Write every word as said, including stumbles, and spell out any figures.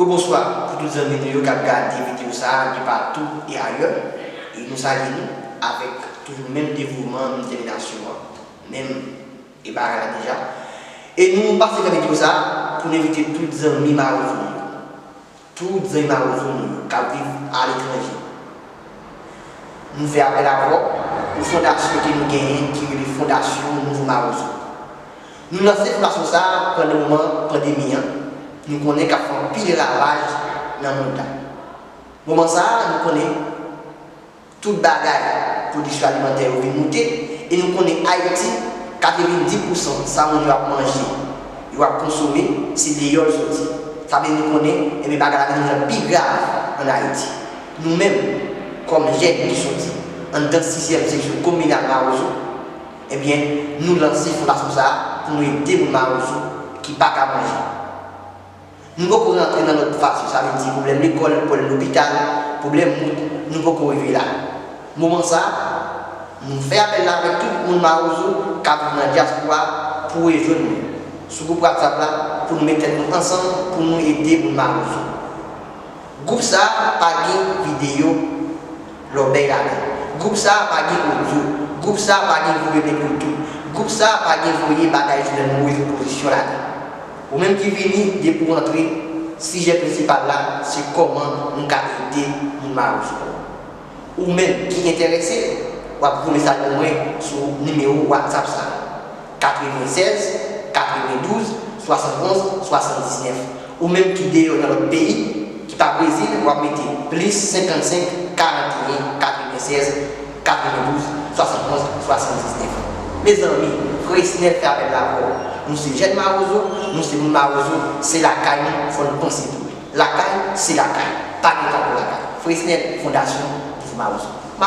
Bonswa pou tout zanmi nou yo k ap gade videyo sa a de partout et ailleurs. E nou salye nou avèk toujou menm devouman, menm detèminasyon an, menm e bagay la deja. E nou pase fè videyo sa a pou n envite tout zanmi mawozo nou yo. Tout zanmi mawozo nou yo k ap viv aletranje. Nou fè apèl avè w pou fondasyon ke nou genyen ki rele Fondasyon Nouvo Mawozo. Nou lanse fondasyon sa a pandan moman pandemi an. Nou konnen k ap fè anpil ravaj nan mond la. Moman sa a, nou konnen tout bagay, pwodiksyon alimantè yo vin moute, e nou konnen Ayiti, katrevenndis pousan sa moun yo ap manje, yo ap konsome, se deyò l soti. Sa vle di nou konnen, ebyen, bagay la vin vin pi grav ann Ayiti. Nou menm, kòm jèn ki soti anndan sizyèm seksyon kominal Mawozo, ebyen, nou lanse fondasyon sa a pou nou ede moun Mawozo ki pa ka manje. Nou poko rantre nan lòt faz yo, sa vle di pwoblèm lekòl, pwoblèm lopital, pwoblèm wout, nou poko rive la. Moman sa a, nou fè apèl la avèk tout moun Mawozo k ap viv nan dyaspora pou rejwenn nou sou gwoup WhatsApp la pou nou met tèt nou ansanm pou nou ede moun Mawozo. Gwoup sa a pa gen videyo lòbèy ladan. Gwoup sa a pa gen odyo. Gwoup sa a pa gen voye nèg yo tou. Gwoup sa a pa gen voye bagay sou lè nou rezo pozisyon ladan. Ou menm ki vini, depi w antre, sijè prensipal la, se kòman nou ka ede moun Mawozo. Ou menm ki enterese, w ap voye mesaj pou mwen sou nimewo WhatsApp sa a, katrevensèz, katrevendouz, swasantonz, swasanndiznèf. Ou menm ki deyò nan lòt peyi, ki pa Brezil, w ap mete plis senkannsenk, karanteyen, katrevensèz, katrevendouz, swasantonz, swasanndiznèf. Mezanmi, Fresnel fè apèl la avè w. Nou se jèn Mawozo, nou se moun Mawozo, se lakay nou, fò n panse pou li. Lakay, se lakay. Pa gen tankou lakay. Fresnel, Fondasyon Nouvo Mawozo.